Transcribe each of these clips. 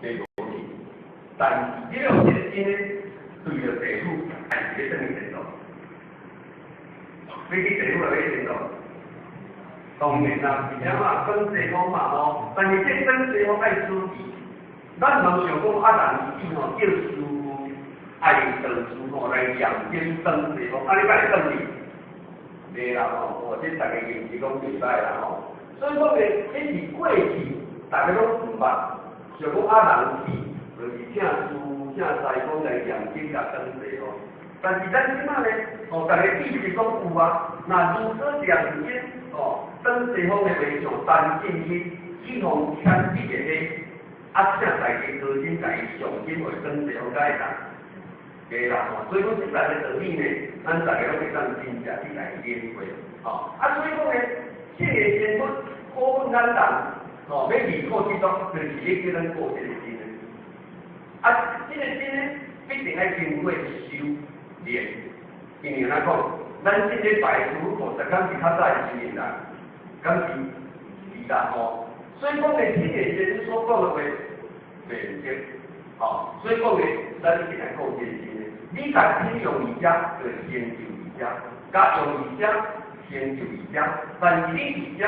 袂無去。但是你用這個心呢，對著地府，還是欲轉去天堂？欲去地府抑欲去天堂？當然啦，是啥嘛？轉西方嘛吼，但是這轉西方愛注意，咱毋通想講啊，人死吼叫師父愛道士吼來念經轉西方，啊你敢會轉去？袂啦吼，哦，這逐家認知攏袂䆀啦吼。所以講呢，這是過去逐家攏毋捌，想講啊人死，就是請師父請師公來念經共轉西方。但是咱這擺呢，吼，逐家知識講有啊，若如果念經吼，轉西方的和尚單進去，去予譴責的彼，啊請大家高僧共伊誦經話轉西方才會當。對啦吼，所以講這層的道理呢，咱逐家攏會當真正去來領會，吼。啊，所以講呢，這个仙佛考阮咱人，吼，欲離苦得樂，就是咧叫咱顧這個心的。啊，這個心呢，必定愛經過修煉。因為按怎講，咱這個拜師父菩薩，敢是較早的修行人，敢是是啦吼。所以講呢，這个仙所講的話，袂毋對。吼，所以講呢，咱一定愛顧這個心的。你共心用佇遮，就會成就佇遮；共用佇遮，成就佇遮。但是你佇遮，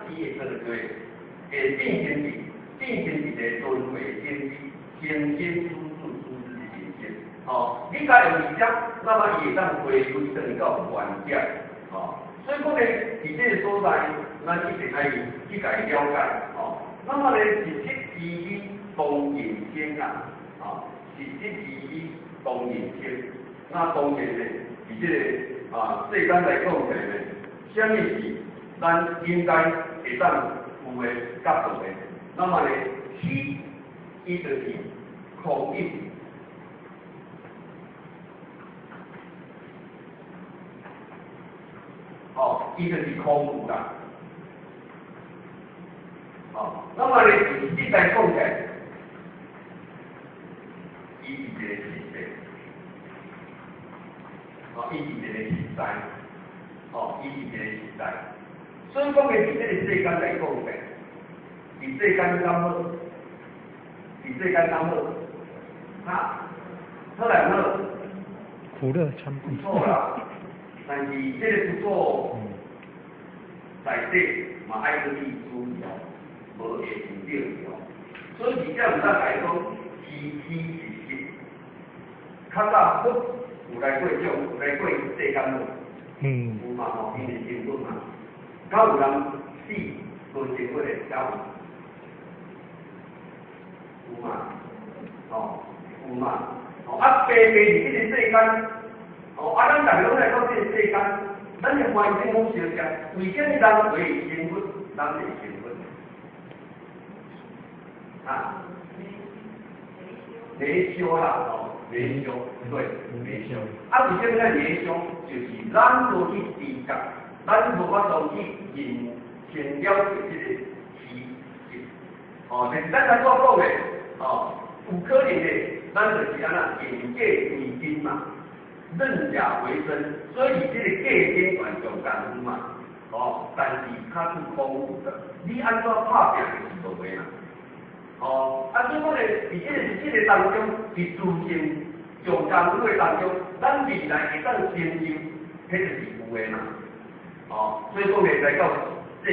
伊會做做，會變成一個輪迴真理，生生死死死死的人生。吼，你共用佇遮，那麼伊會當回歸轉去到原點。吼，所以講呢，佇這个所在，咱一定愛去共伊了解。吼，那麼呢，實質依理當人生啊，吼，實質依理當人生。那當然呢，佇這个啊世間來講起來呢，啥物是咱應該會當有的、佮無的？那麼呢，虛伊就是空有。哦，伊就是空有啦。哦，那麼呢，實質來講起來，伊是一個實際，哦，伊是一個實在，哦，伊是一個實在。所以講的佇這個世間來講起來，佇世間敢好？佇世間敢好？哈？好來毋好？苦樂參半。不錯啦，但是這個不錯，內底嘛愛閣去注意哦，無會受著哦。所以佇遮毋通來講，虛虛實實。較早佛有來過種，有來過世間無？有嘛吼，因為成佛嘛。敢有人死無成佛的？敢有？有嘛？吼，有嘛？吼，啊，白白佇這個世間，吼，啊，咱逐家攏來到這個世間，咱的環境攏相像，為啥物人會成佛，人袂成佛？啊？沒修啦，吼，沒修，對，沒修。啊，為啥物咱沒修？就是咱無去知覺，咱無法度去認清了解這個虛實。哦，就是咱頭拄仔講的，哦，有可能的，咱就是按怎認假為真嘛，認假為真，所以這個假真懸上功夫嘛，哦，但是較是空有的，你按怎拍拚就是無的嘛。哦，啊，所以講呢，佇這個這個當中，佇自性上功夫的當中，咱未來會當成就，彼就是有的嘛。哦，所以講呢，來到世